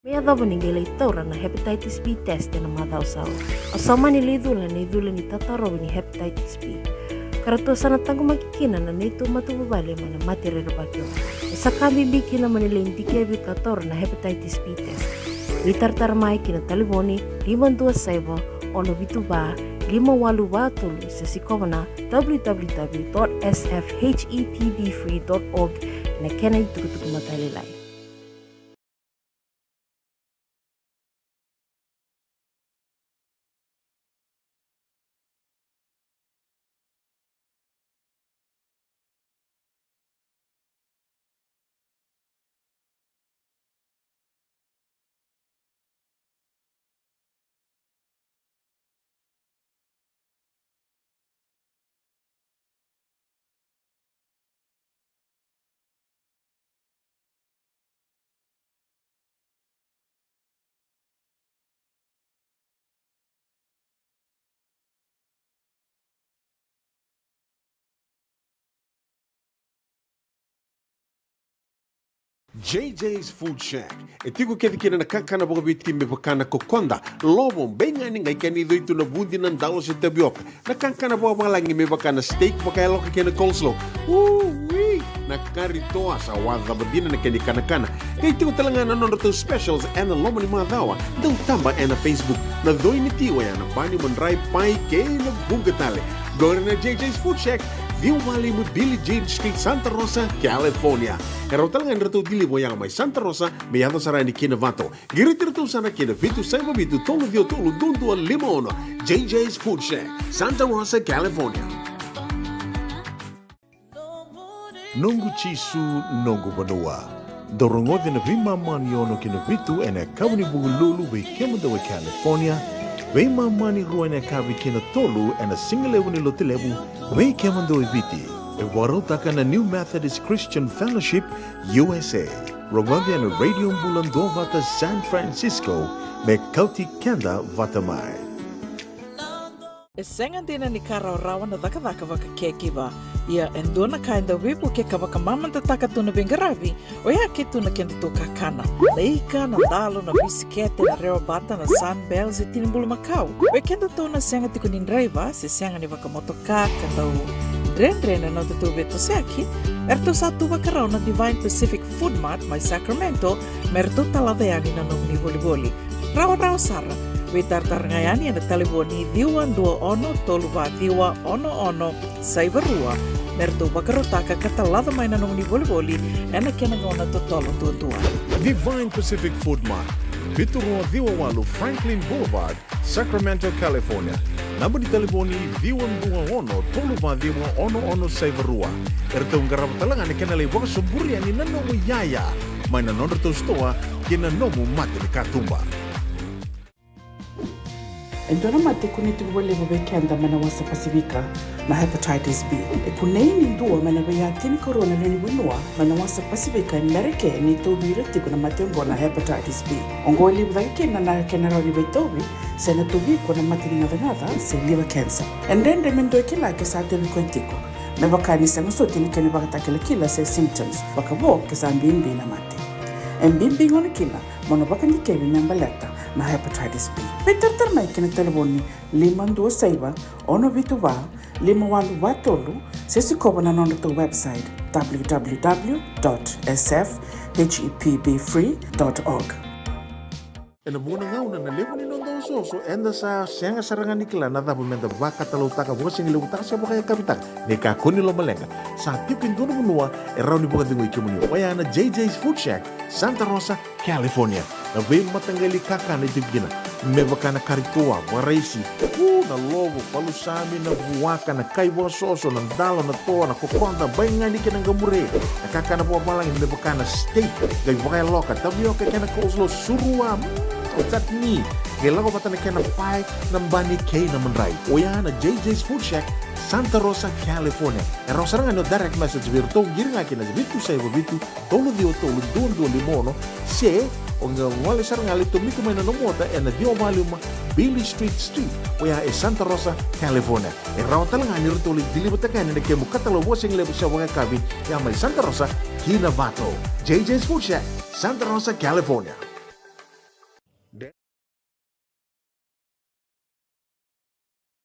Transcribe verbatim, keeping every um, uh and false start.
Me yacova ni qai lai taura na hepatitis B test ena macawa sa oti, o sa mani lai cula na icula ni tatarovi ni hepatitis B. Ka ratou sa na taqomaki kina na neitou matavuvale mai na mate rerevaki oqo. E sa ka bibi kina mo ni lai dikevi ka taura na hepatitis B test. Veitaratara mai ki na talevoni lima dua saiva, ono vitu va, lima walu va tolu, se sikova na w w w dot s f h e p b free dot org ena kena itukutuku matailalai. J J's Food Shack. E tiko kece kina na kakana vakaviti me vaka na kokoda, lovo, baigani, qai kena icoi tu na vudi, na dalo se tavioka. Na kakana vakavalagi me vaka na steak vakayaloka kei na coleslaw. Ui! Na kari toa, sa wacava dina na kena ikanakana. Qai tiko tale ga na nodratou specials ena loma ni macawa. Dau taba ena Facebook. Na coi ni ti oya na bani, madrai, pai kei na vuqa tale. Qori na J J's Food Shack, ciwa walu lima Billie Jean Street, Santa Rosa, California. E rawa tale ga ni ratou deliver oya mai Santa Rosa me yaco sara yani ki Novato. Qiriti iratou sara ki na vitu saiva vitu tolu ciwa tolu dua dua lima ono. J J's Food Shack, Santa Rosa, California. Noqu Jisu, noqu vanua. Dou rogoca na veimama ni ono ki na vitu ena yakavi ni Vukelulu vei kemudou e California, veimama ni rua ena yakavi ki na tolu ena sigalevu ni Lotulevu vei kemudou e Viti. E vakarautaka na New Methodist Christian Fellowship U S A. Rogoca ena Radio Bula Duavata San Francisco me kauti keda vata mai. E sega dina ni ka rawarawa na cakacaka vaka caregiver. Ia e dua na ka e dau veivukei ka vakamamadataka tu na veiqaravi, oya ke tu na kedatou kakana. Na ika, na dalo, na bisikete, na rewa bata, na Sunbell, se tini bulumakau. Vei kedatou na sega tiko ni draiva se sega ni vakamotoka ka dau dredre na nodatou veitosoyaki, eratou sa tu vakarau na Divine Pacific Food Mart mai Sacramento me ratou talaca yani na nomuni volivoli. Rawarawa sara, veitaratara ga yani ena talevoni ciwa dua ono tolu va ciwa ono ono saiva rua me ratou vakarautaka ka talaca mai na nomuni volivoli ena kena gauna totolo duadua. Divine Pacific Food Mart, vitu rua ciwa walu Franklin Boulevard, Sacramento, California. Naba ni talevoni ciwa dua ono tolu va ciwa ono ono saiva rua. Eratou qarava tale ga na kena lai vakasoburi yani na nomu iyaya mai na nodratou sitoa ki na nomu mata ni katuba. E dua na mate e kunei tiko vakalevu vei keda mai na wasa Pasifika, na hepatitis B. E kunei ni dua mai na veiya tinikarua na lewe ni vanua mai na wasa Pasifika e Merika ni tauvi ira tiko na mate oqo na hepatitis B. Oqo e levu cake kina na kena rawa ni veitauvi se na tauvi iko na mate ni gacagaca se liver cancer. E dredre me dua e kila ke sa tauvi koya tiko, me vaka ni sega soti na kena ivakatakilakila se symptoms, vakavo ke sa bibi na mate. E bibi gona kina mo na vakadikevi me baleta na hepatitis B. Veitaratara mai ki na talevoni lima dua saiva, ono vitu va, lima walu va tolu, se sikova na nodratou website, w w w dot s f h e p b free dot org. Ena vuqa na gauna na levu ni noda osooso, eda sa sega sara ga ni kila na cava meda vakatalautaka, vakasigalevutaka se vakayakavitaka. Ni kakua ni lomaleqa, sa tiko e dua na vanua e rawa ni vakacegui kemuni, oya na J J's Food Shack, Santa Rosa, California. Na veimataqali kakana e tiko kina, me vaka na kari toa, vakaraisi, u, na lovo, palusami, na vuaka, na kai vakasoso, na dalo, na toa, na kokoda, baigani kei na qamure. Na kakana vakavalagi me vaka na steak, qai vakayaloka, tavioka kei na coleslaw, surua, mm, o chutney. Qai lako vata na kena pae, na bani kei na madrai. Oya na J J's Food Shack, Santa Rosa, California. E rawa sara ga ni o direct message vei iratou, qiri ga ki na vitu saiva vitu, tolu ciwa tolu dua dua lima ono, se o qai gole sara ga, lai tomika mai na nomu ota ena ciwa walu lima Billie Street Suite, oya e Santa Rosa, California. E rawa tale ga ni ratou lai deliver-taka yani na kemu katalau vakasigalevu se vakayakavi, ya mai Santa Rosa ki Novato. J J's Food Shack, Santa Rosa, California.